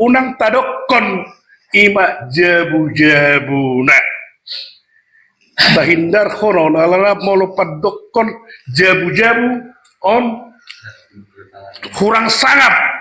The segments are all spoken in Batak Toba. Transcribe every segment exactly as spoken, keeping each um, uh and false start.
unang tadokkon ima jabu-jabuna. Tahindarhon on alana molo pandokkon jabu-jabu on hurang sangap.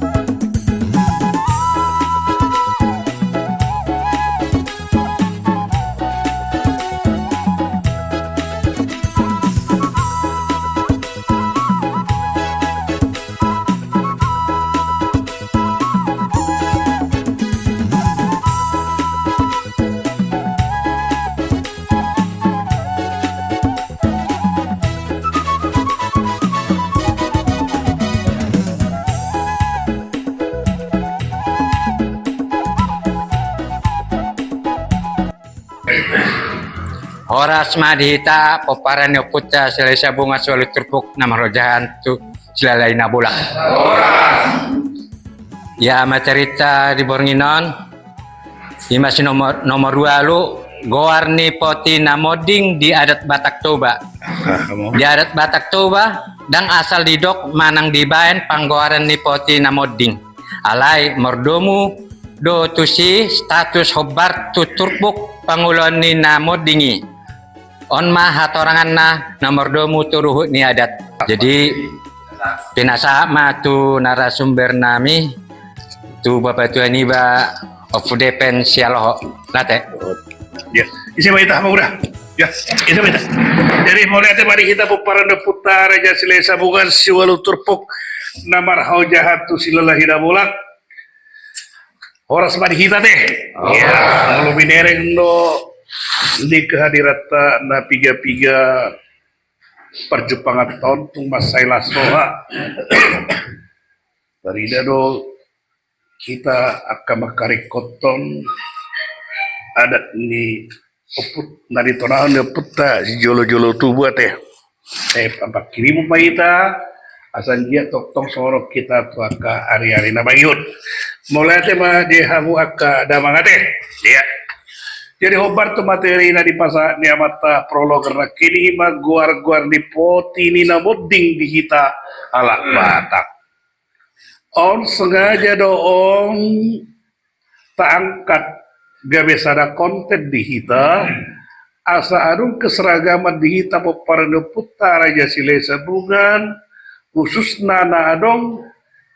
Horas ma di hita pomparan ni ompunta Silahisabungan siualu turpuk na marhaha-jahan tu Silalahi Nabolak. Horas. Ia ma carita di borngin on. Ima si nomor, nomor ualu, goar ni poti na monding di adat Batak Toba. Di adat Batak Toba ndang asal didok manang dibaen panggoaran ni poti na monding. Alai mardomu do tusi status hombar tu turpuk pangulaon ni na monding i. On ma hatoranganna na mardomu tu ruhut ni adat. Jadi pinasahat ma tu narasumber nami, tu bapatua niba Ompu Depen Sialoho. Lae. Ya, ise ma hita, Amang Uda? Ya, ise ma hita? Jadi mauliate ma di hita pomparan ni ompunta Raja Silahisabungan siualu turpuk na marhaha-jahan tu Silalahi Nabolak. Horas ma di hita, ate. Ya, molo binereng do di kehadiranta na piga-piga parjumpanganta on tung mansai las roha. Tarida do hita angka mangkaringkothon adat ni omput na ditonahon ni ompunta sijolo-jolo tubu, ate. Eh, pampanghirimon ma hita asa anggiat tongtong songon on hita tu angka ari-ari na mangihut. Mauliate ma di hamu angka damang, ate. Ya. Jadi hombar tu materi na dipasahat ni amanta prolog nangkin i, ima goar-goar ni poti ni na monding di hita halak Batak. On sengaja do on taangkat gabe sada konten di hita asa adong keseragaman di hita pomparan ni ompunta Raja Silahisabungan, khususna na adong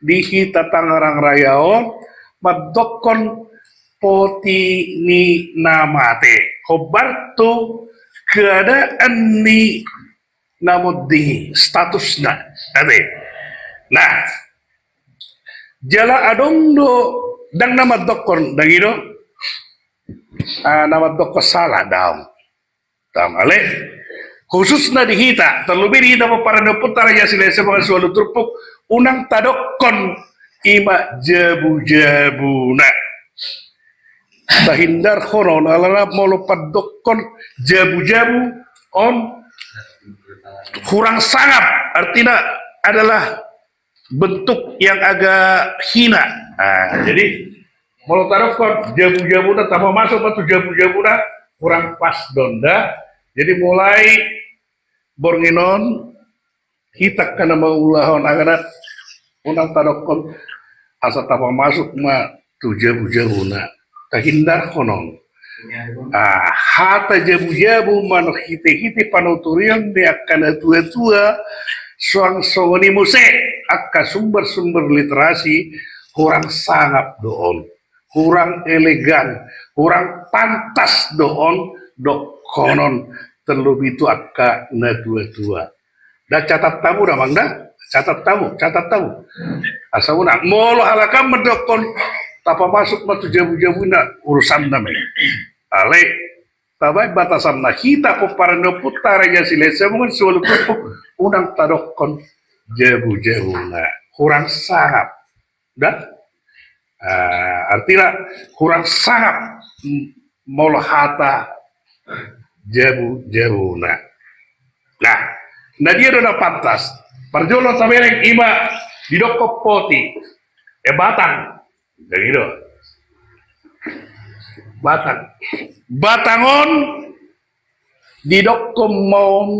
di hita Tangerang Raya on, mandokkon poti ni na mate. Hombar tu keadaan ni na monding i, statusna, ate. Nah, jala adong do ndang na mandokkon, ndang i do, ah, na mandokkon sala, daong. Daong, ale. Khususna di hita, terlebih di hita pomparan ni ompunta Raja Silahisabungan siualu turpuk, unang tadokkon ima jabu-jabuna. Tahindarhon on alana molo pandokkon jabu-jabu on hurang sangap, artina adalah bentuk yang agak hina. Nah, jadi molo tadokkon jabu-jabuna, tapamasuk ma tu jabu-jabuna, hurang pas do on da. Jadi mulai borngin on, hita angka na mangulahon adat, unang tadokkon asa tapamasuk ma tu jabu-jabuna. Tahindarhon on. Ah, hata jabu-jabu manang hite-hite panuturion ni angka na tua-tua, suang songon i muse angka sumber-sumber literasi, hurang sangap do on. Hurang elegan, hurang pantas do on dokkonon, terlebih tu angka na tua-tua. Da, catat hamu da, Amang, da. Catat hamu, catat hamu. Asa unang, molo halak an mandokkon tapamasuk ma tu jabu-jabuna, urusanna ma i. Alai tabaen batasanna, hita pomparan ni ompunta Raja Silahisabungan siualu turpuk, unang tadokkon jabu-jabuna. Hurang sangap. Da? Ah, artina hurang sangap, m-, molo hata jabu-jabuna. Nah, na dia do na pantas? Parjolo tabereng ima didokkon poti. Eh, batang. Jadi do. Batang. Batang on didokkon ma on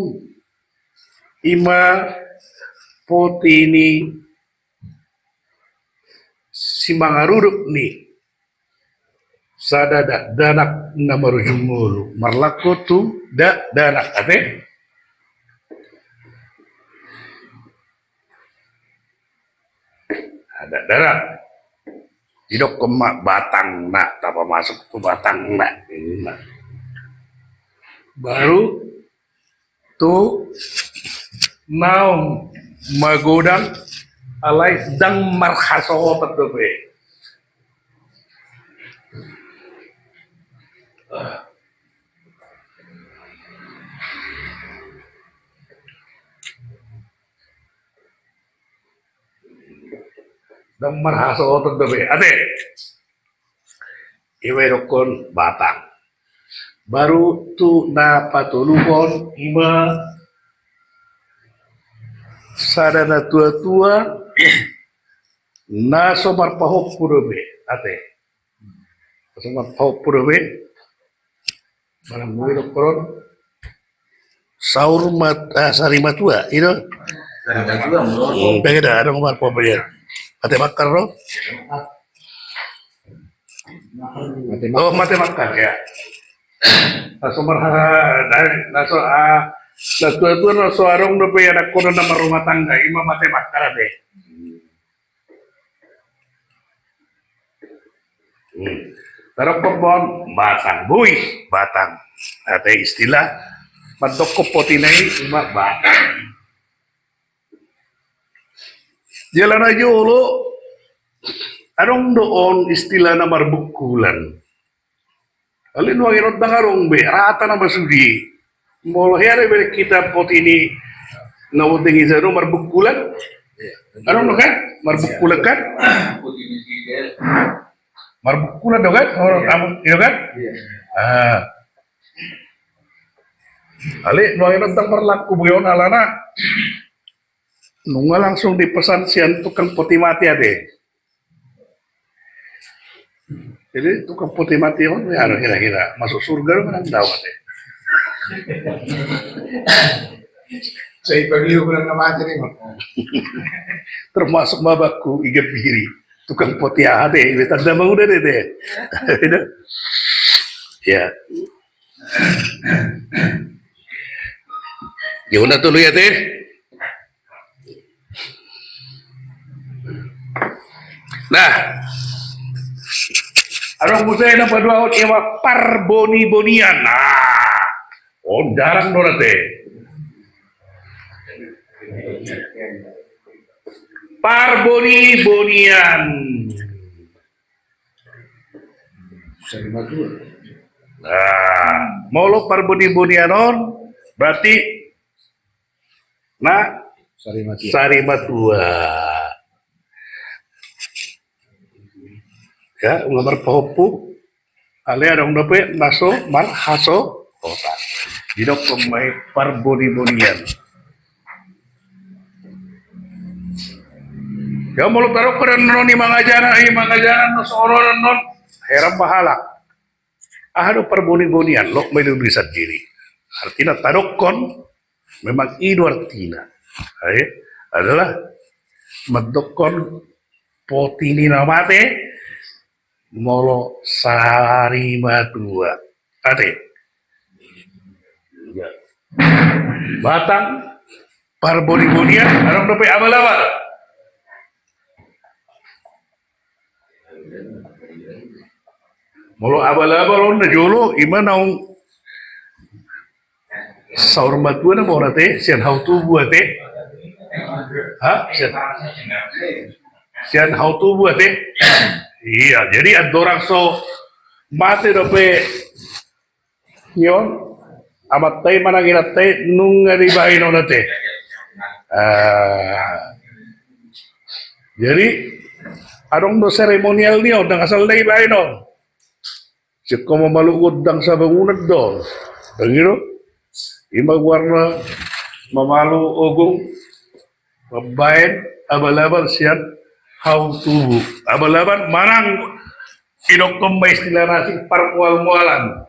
ima poti ni simangarudop ni sada dakdanak na marujung ngolu marlangku tu dakdanak, ate? Dakdanak. Didokkon ma batangna, tapamasuk tu batangna. Baru tu naung magodang, alai ndang marhasohotan dope. Ndang marhasohotan dope, ate? Ima didokkon batang. Baru tu na patoluhon ima sada natuatua na so marpahompu dope, ate? Na so marpahompu dope. Manang boi dokkon on. Saur mat-, ah, sari matua, i do. Sari matua, molo. Hmm, bege da, adong marpahompu dia. Mate makkar do? Mate makkar. Oh, mate makkar, ya. Na so marha-, dari, na so, ah, natuatua na so adong dope anakkononna marrumah tangga, ima mate makkar, ate. Hmm. Tadokkon ma on batang, boi, batang. Ate, istilah mandokkon potina i ima batang. Jala na jolo, adong do on istilahna marbungkulan. Alai nuaeng on ndang adong be, rata nama sude. Molo hea do ibereng hita poti ni na bondeng i sada do marbungkulan. Iya. Adong do kan? Marbungkulan kan? Marbungkulan do kan? Iya. Iya kan? Iya. Ah. Alai nuaeng on ndang marlaku be on alana nunga langsung dipesan sian tukang poti mati, ate. Jadi tukang poti mati on, ya, anu, kira-kira masuk surga do manang daong, ate. Sai pagi ukuran na mati ni, Bang. Termasuk ma bakku i Gambiri. Tukang poti, ate, ibe tanda mauda, ate. Ya. Gimana tuh lu ya, teh? Nah, adong muse na paduahon, ima parboni-bonian. Nah, on jarang do na, ate. Parboni-bonian. Sari matua. Nah, molo parboni-bonian on berarti na sari matua. Sari matua. Ya, nunga marpahompu. Alai adong dope na so marhasohotan. Didokkon ma i parboni-bonian. Ya, molo tadokkon annon i mangajaran, i mangajaran na so on annon, heran ma halak. Aha do parboni-bonian, loas ma i lului sandiri. Artina tadokkon, memang i do artina. Ai, adalah mandokkon poti ni na mate, molo sari matua. Ate. Ya. Batang, parboni-bonian, adong dope abal-abal. Molo abal-abal on na jolo, ima naung saur matua nama on, ate, sian hau tubu, ate. Ha? Sian, sian hau tubu, ate. Iya, jadi andorang so mate dope i on, amanta i manang inanta i nunga dibaen on, ate. Ah. Jadi adong do seremonial ni on, ndang asal na dibaen on. Singkop mamalu gondang sabangunan do. Ndang i do? Ima goarna mamalu ogung, mambaen abal-abal sian hau tubu. Abal-abal manang didokkon ma istilah na asing parmual-mualan.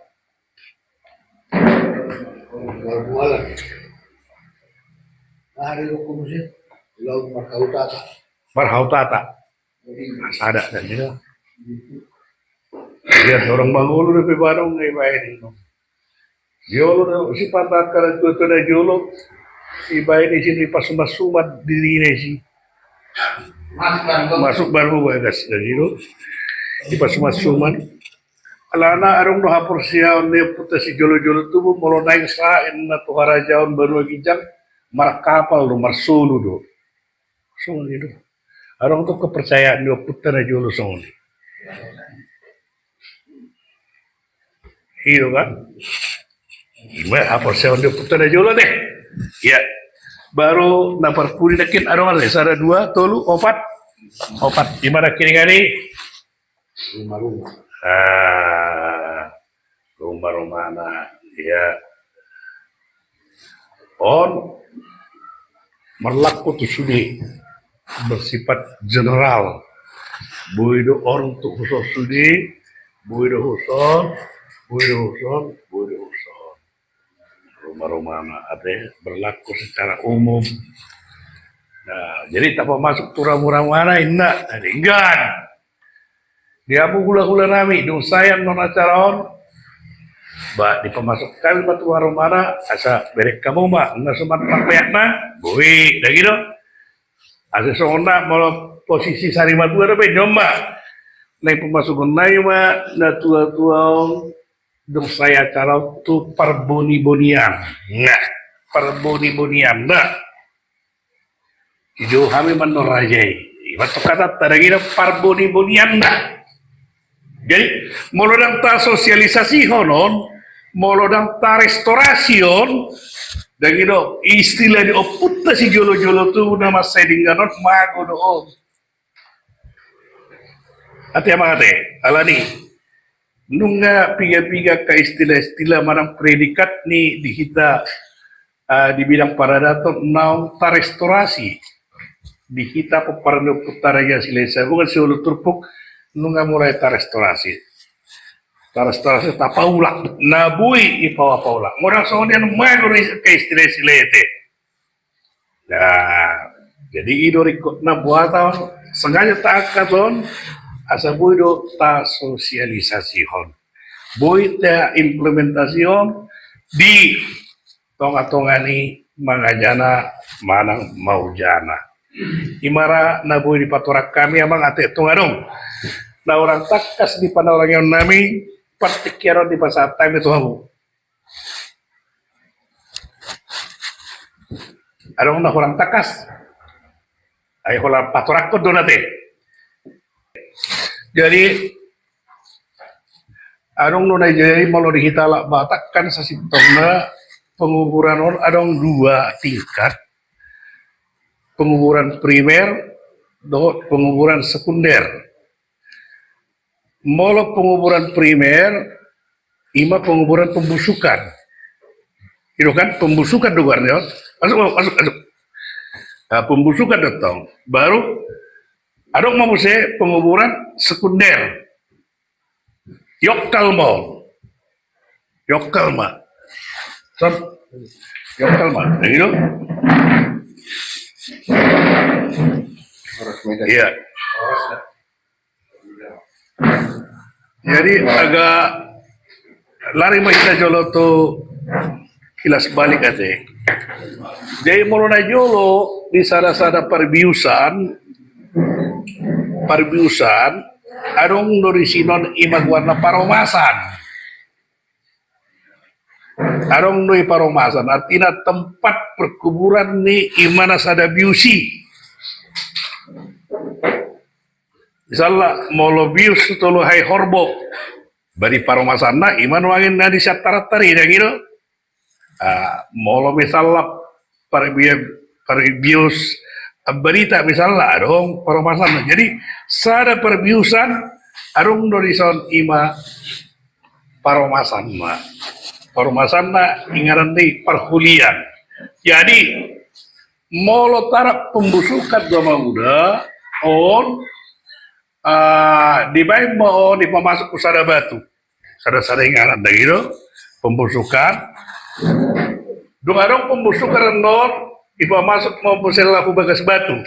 Parmualan. Aha didokkon muse? Laut marhautata. Marhautata. Sada tadi do. Ia, orang mangolu dope baru ngai baen. Jolo do si patangkar tu tu na jolo. Ibaen isi ni pasuman-suman diri na isi. Masuk baru bagas na jolo. Di pasuman-suman. Alana adong do haporseaon ni ompunta sijolo-jolo tubu molo naeng saen na tu harajaon banua ginjang markapal do marsolu do. Songon i do. Adong do kepercayaan ni ompunta na jolo songon i. Iyo kan? Ima haporseaon ni ompunta na jolo deh. Iya. Baru na parpudi nangkin adong ada sada dua tolu opat. Opat. Ima nangkin ingani. Ruma-ruma. Ah, ruma-rumana, ya. On marlaku tu sude, bersifat general. Boi do on tu huson sude, boi do huson, boi do huson, boi do huson. Ruma-rumana ate berlaku secara umum. Nah, jadi tapamasuk tu ruma-rumana inna, nah, denggan. Di hamu hula-hula nami, dung sae annon acara on, ba dipamasuk hami ma tu ruma-rumana, asa bereng hamu ma, na suman pampeakna, boi, dagi do. Asa songon na, molo posisi sari matua dope, nyon ma. Naeng pamasukon nai ma, na tua-tua on, dung sae acara on tu parboni-bonian. Nah, parboni-bonian, nah. Dijou hami ma annon raja i. Ima tong hatanta dagi do parboni-bonian, nah. Jadi, molo ndang tasosialisasihon on, molo ndang tarestorasi on, dagi do, istilah ni ompunta sijolo-jolo tubu na mansai denggan on, mago do on. Ate amang ate, alani. Nunga piga-piga angka istilah-istilah manang predikat ni di hita, ah, di bidang paradaton naung tarestorasi. Di hita pomparan ni ompunta Raja Silahisabungan, Siholu Turpuk, nunga mulai tarestorasi. Tarestorasi, tapaulak. Na boi dipaulak. Molo songon i, mago do angka istilah-istilah i ate. Nah, jadi i do ringkot na buat on, sengaja taangkat on, asa boi do tasosialisasihon. Boi taimplementasihon di tonga-tonga ni mangajana manang maujana. Ima ra na boi dipatorang hami amang ate, tung adong na hurang tangkas di panorangion nami, partingkian on dipasahat hami tu hamu. Adong na hurang tangkas. Ai holan patorangkon do na ate. Jadi adong do na, jadi molo di hita halak Batak kan sasintongna penguburan on adong dua tingkat. Penguburan primer dohot penguburan sekunder. Molo penguburan primer, ima penguburan pembusukan. I do kan, pembusukan do goarna on. Masuk, masuk, masuk. Nah, pembusukan do tong. Baru adong ma muse penguburan sekunder. Yokal ma on. Yokal ma. Son. Yokal ma. Jadi do. Iya. Jadi agak lari ma hita jolo tu kilas balik ate. Jadi molo na jolo di sada-sada parbiusan, parbiusan, adong do disi non ima goarna paromasan. Adong do i paromasan, artina tempat perkuburan ni ima na sada bius i. Misalna molo bius Tolu Hahai Horbo, ba di paromasanna ima nuaeng na di Siantar Antar i, dang i do. Ah, molo misalna parbi-, parbius Ambarita misalna, adong paromasanna. Jadi sada parbiusan adong do dison ima paromasanna. Paromasanna inganan ni parhulian. Jadi molo tarap pembusukan do amang uda on, ah, dibaen ma on dipamasuk tu sada batu. Sada-sada inganan, dang i do, pembusukan. Dung adong pembusukan annon, dipamasuk ma on muse laho bagas batu.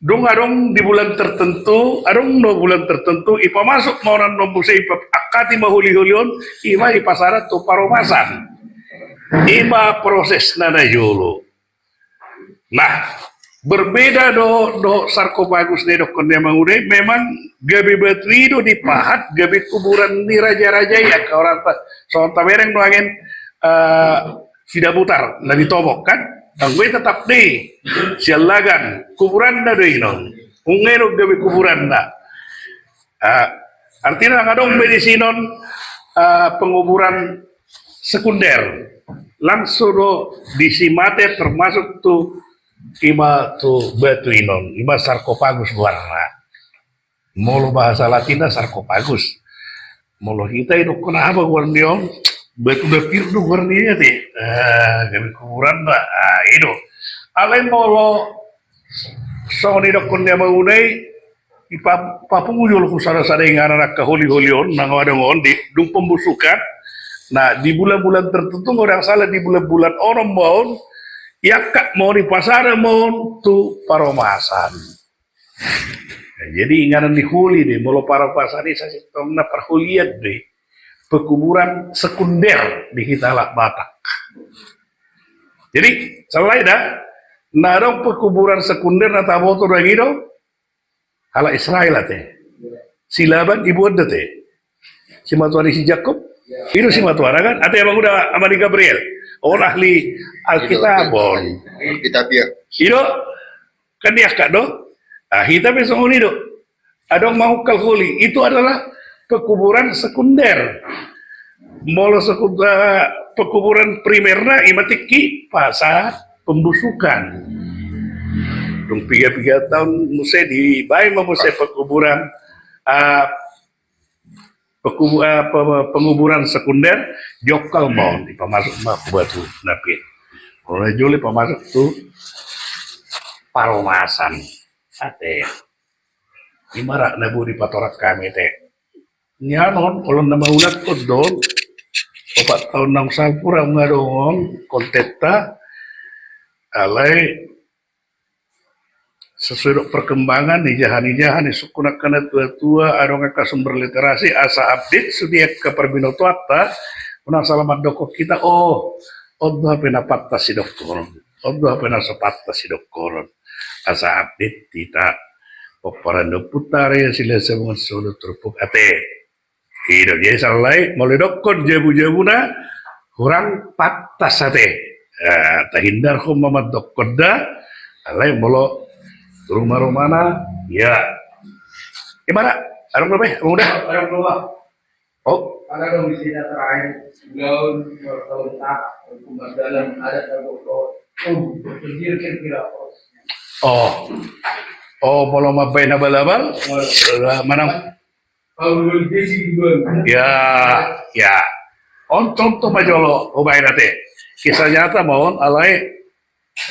Dung adong di bulan tertentu, adong do bulan tertentu, ipamasuk ma on annon muse, ipaangkati ma holi-holi on, ima ipasada tu paromasan. Ima prosesna na jolo. Nah, berbeda do, do sarkofagus na didokkon ni Amang Uda i, memang gabe batu i do dipahat gabe kuburan ni raja-raja i, angka orang ta, songon tabereng do angen, eh, Sidabutar na di Tobok kan, anggo i tetap do i, siallagan, kuburanna do i non, nunga i do gabe kuburanna. Ah, artina nunga adong be di sinon, ah, penguburan sekunder. Langsung do disi mate termasuk tu ima tu batu i non, ima sarkofagus goarna. Molo bahasa Latinna sarkofagus. Molo hita i dokkon aha ma goar ni on, batu dapir do goar ni i ate. Ah, gabe kuburanna, ah, i do. Alai molo songon didokkon ni Amang Uda i, ipa-, ipapungu jolo tu sada-sada inganan angka holi-holi on, nunga adong on di dung pembusukan. Nah, di bulan-bulan tertentu, nunga ndang sala di bulan-bulan onom ma on, iangkat ma on, ipasada ma on tu paromasan. Nah, jadi inganan ni holi do i, molo paromasan i sasintongna parholian do i. Pekuburan sekunder di hita halak Batak. Jadi, sala i da, na adong pekuburan sekunder na taboto do annon i do, halak Israel ate. Si Laban iboan do ate. Simatuana si Jakob, i do simatuana kan, ate Amang Uda, Amang Gabriel. On ahli Alkitab on. Alkitab, ya. I do, kan diangkat do. Ah, hita pe songon i do. Adong mangungkal holi, itu adalah pekuburan sekunder. Molo sekun-, eh, pekuburan primerna, ima tingki pasal pembusukan. Dung piga-piga taon muse dibaen ma muse pekuburan, eh, pekubu-, eh, pe-, penguburan sekunder, diokkal ma on, ipamasuk ma batu na pir. Molo na jolo ipamasuk tu paromasan. Ate. Ima ra na boi dipatorang hami ate. Nian on, olo na maulat on do on. Opat taon naung salpu ra nunga adong on kontenta. Alai sesuai dohot perkembangan, ijaha-ijaha, disungkun angka na tua-tua, adong angka sumber literasi, asa update sude angka parbinotoanta, unang sala mandokkon hita, oh, on do hape na pantas sidokkonon, on do hape na so pantas sidokkonon. Asa update hita. Pomparan ni ompunta Ari Silahisabungan solu turpuk ate. I do, jadi sala i, molo didokkon jabu-jabuna, hurang pantas ate. Eh, tahindarhon ma mandokkon da, alai molo ruma-rumana, ya. Ima ra, adong do be, Amang Uda? Adong do, Bang. Oh. Ada dong di sini terakhir, gaun, bertahun-tahun, hukuman dalam, ada tergolong. Oh, berpikir kira-kira prosesnya. Oh. Oh, molo mambaen abal-abal, oh, manang Ya, ya. On contoh ma jolo hubaen ate. Kisah nyata ma on, alai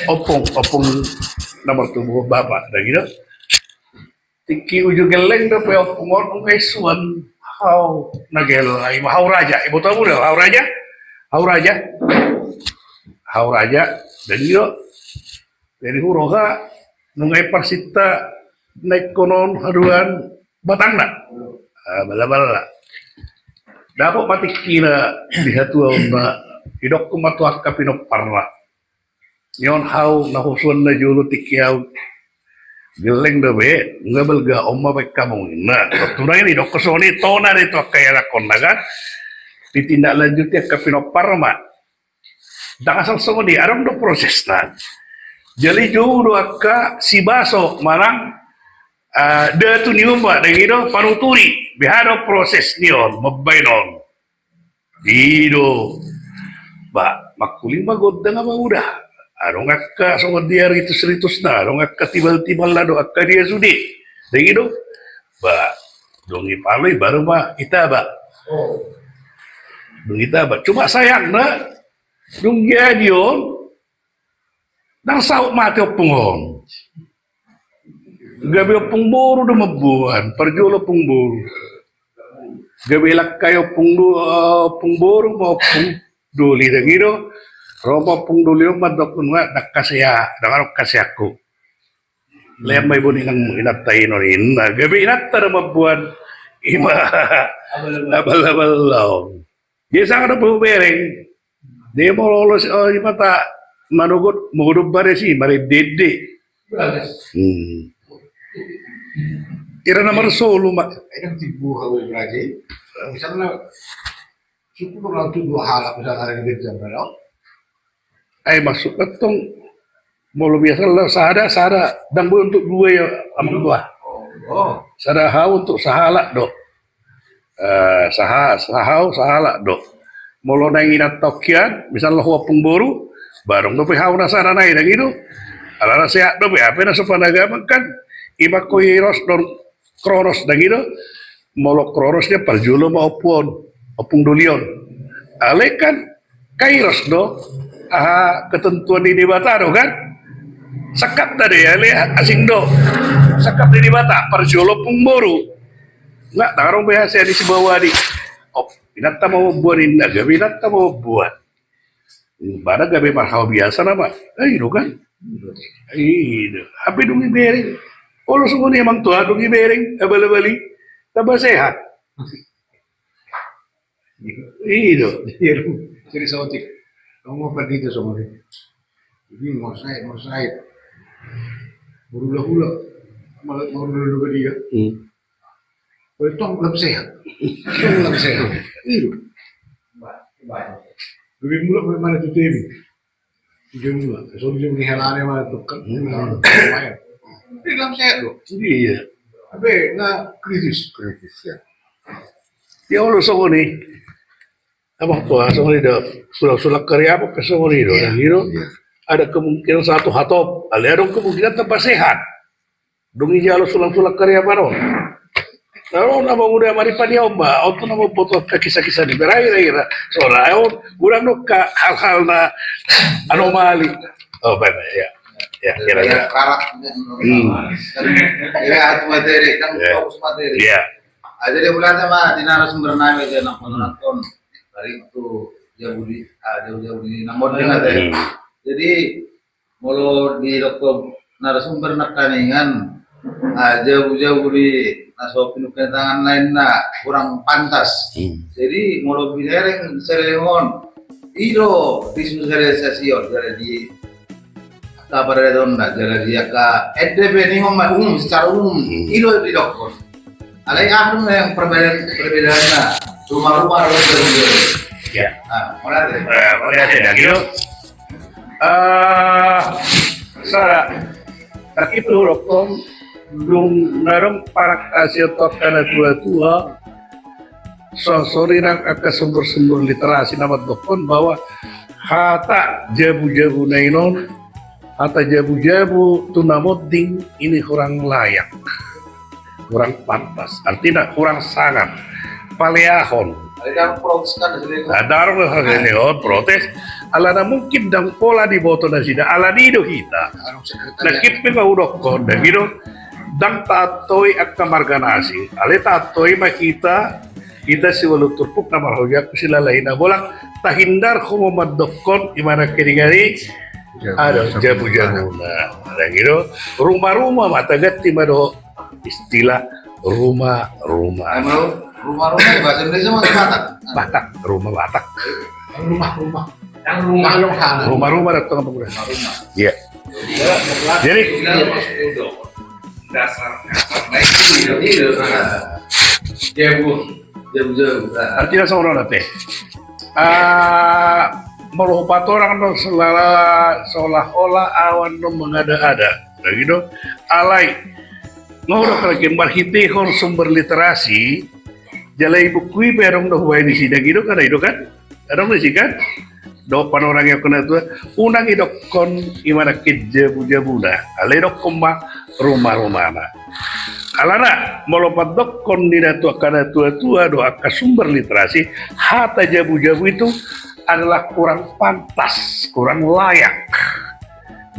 ompung, ompung na martubu bapa, dagina. Tingki uju gelleng dope ompung on, nunga isuan hau na gelleng, ima hau raja, iboto hamu do, hau raja? Hau raja? Hau raja, dagina. Jadi huroha, nunga i parsinta na ingkon on haduan batangna. Ah, bala-bala. Dapot ma tingkina di hatuaonna, didokkon ma tu angka pinomparna. Nion hau na husuan na jolo tingki hau. Gelleng dope, nunga balga on ma baen hamu ninna. Tontu na i didokkon songon i, tona do i tu angka ianakkonna kan. Ditindaklanjuti angka pinomparna ma. Ndang asal songon i, adong do prosesna. Jadi jou do angka sibaso manang, ah, datu ni umma, daging do panuturi, beha do proses ni on, mambaen on. I do. Ba, mangkuling ma gondang, Amang Uda. Adong angka songon dia ritus-ritusna, adong angka tibal-tibalna do, angka dia sude. Daging do. Ba, dung i palui baru ma itaba. Dung itaba. Cuma sayangna, dung jadi on, ndang saut mate ompung on. Gabe ompung boru do mamboan, parjolo ompung boru. Gabe langkai ompung do, eh, ompung boru ma ompung doli, daging do. Ro ma ompung doli on mandokkon, nga ndang hasea, ndang adong haseangku. Lean ma iboan inang, inanta i ninna, gabe inanta do mamboan ima abal-abal laho. Jadi sanga dope hubereng. Dia molo lolos, oh, ima ta manogot, molo domba desi marende-ende. Bagus. Hmm. Ira na marsolu ma. Enak tibu hau beraji. Misalnya, syukur orang tu dua halak misalnya hari ini jam berapa? Ai maksudna tong, molo biasa lah sada, sada, dang boi untuk dua ya, amang tua. Oh. Sada hau untuk sahalak do. Eh, saha-, sahau, sahalak do. Molo naeng inanta on hian, misalna ho ompung boru, barong dope hau na sada nai, dang i do. Alana sehat dope, hape na so panagaman kan, ima ho iros do, kronos, dang i do. Molo kronos dia parjolo ma ompu on, ompung doli on. Alai kan kairos do, aha, ketentuan ni Debata do kan. Sangkapna do i, alai asing do. Sangkap ni Debata, parjolo ompung boru. Nga, dang adong be hasea ni si baoa di. Oh, inanta ma mamboan ninna, gabe inanta ma mamboan. Mana gabe marhau biasa nama. Eh, i do kan. I do. Hape dung ibereng. Olo songon i amang tua, dung ibereng abal-abal i, tamba sehat. I do. Jadi saotik. Kamu apa di itu songon i? Jadi mau saya, mau saya. Berula-ula. Malah mau dulu dia. Hmm. Oi, tong lam sehat. Tong lam sehat. I do. Lebih mulak mana tu temi. Dia mulak. So dia ni halane mana tu kan. Hmm. Ini lam sehat do. Iya. Abe, nga kritis. Kritis ya. Ya Allah, songon i. Amang tua, songon i do. Sulang-sulang karya apa pe songon i do. Iya, dang i do. Iya. Ada kemungkinan satu hatop. Alai adong kemungkinan tamba sehat. Dung i jalo sulang-sulang karya baron. Lalu nama uda mari paniaon ba, on tu nama boto ka kisah-kisah ni berakhir-akhir. Soalna on, ulang do ka hal-hal na anomali. Oh, baik, ya. Ya, kira-kira. Iya, karak. Hmm. Iya, itu materi, kan. Iya. Fokus materi. Iya. Ah, jadi mulai sama di narasumber nami aja, nang penonton. Dari itu jauh di, ah, jauh-jauh di, nang modern aja. Hmm. Jadi, molo didok narasumber nangkiningan, ah, jabu-jabu di na so pinungka ni tangan lain na kurang pantas. Hmm. Jadi, molo binereng selelengon, i do disosialisasi on, jadi di angka paradaton na, jadi di angka ende pe ningon ma umum, secara umum, hmm, i do didokkon. Alai aha do na yang perbedaan, perbedaanna? Ruma-ruma do. Ya. Ah, mauliate. Eh, mauliate, dang i do. Eh, sada. Tapi tu hudokkon, dung na ro parak asi oto angka na tua-tua, songon i nang angka sumber-sumber literasi na mandokkon bahwa hata jabu-jabu na i non, hata jabu-jabu tu na monding ini kurang layak, kurang pantas, artina kurang sangat, paleahon. Ada protes kan dari, ada orang dari on protes. Alana mungkin dang pola diboto nasida, alani do hita. Nangkin pe ma hudokkon, dang i do, dang taantoi angka marga na asing, alai taantoi ma hita, hita siualu turpuk na marhojak silalahi na bolang, tahindarhon ma mandokkon, i ma na keringari, ada jabu-jabu na, dang i do, ruma-ruma ma taganti ma dohot istilah ruma-ruma. Emang ruma-ruma di bahasa Indonesia mah Batak. Batak, ruma Batak. Rumah-rumah. Yang rumah. Rumah-rumah datang apa? Rumah-rumah. Iya. Jadi, dasar, dasar. Nah, itu, itu, itu. Nah. Jabu, jabu, jabu. Nah. Artina songon on ate. Ah, molo hupatorang do seolah-olah awan do mengada-ada. Dang i do. Alai, nga hudokkon lagi marhitehon sumber literasi, jala i buku i pe adong do hubaen disi, dang i do kan, i do kan? Adong disi kan? Dohot panorang i angka na tua, unang idokkon i ma nangkin jabu-jabuna, alai idokkon ma ruma-rumana. Alana, molo mandokkon ni na tua, angka na tua-tua dohot angka sumber literasi, hata jabu-jabu itu adalah kurang pantas, kurang layak.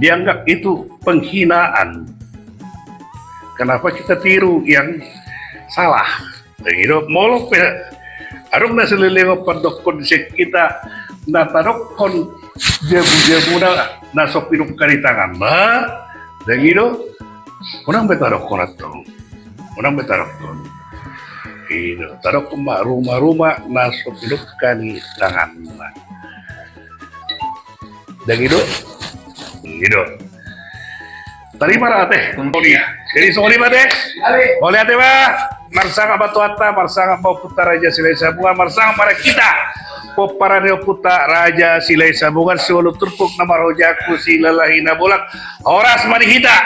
Dianggap itu penghinaan. Kenapa kita tiru yang salah? Dang i do, molo pe adong na selelengon pandokkon sian hita na tadokkon jabu-jabuna na so pinungka ni tanganna, dang i do, Unang be tadokkon antong. Unang be tadokkon. I do, tadokkon ma ruma-ruma na so pinungka ni tanganna. Dang i do? I do. Tarima ra ate. Jadi songon i ma ate. Mauliate ma. Marsangap ma Tuhanta, marsangap ma ompunta Raja Silahisabungan, marsangap ma hita pomparan ni ompunta Raja Silahisabungan, siualu turpuk na marhojangku, silalahi na bolak. Horas ma di hita.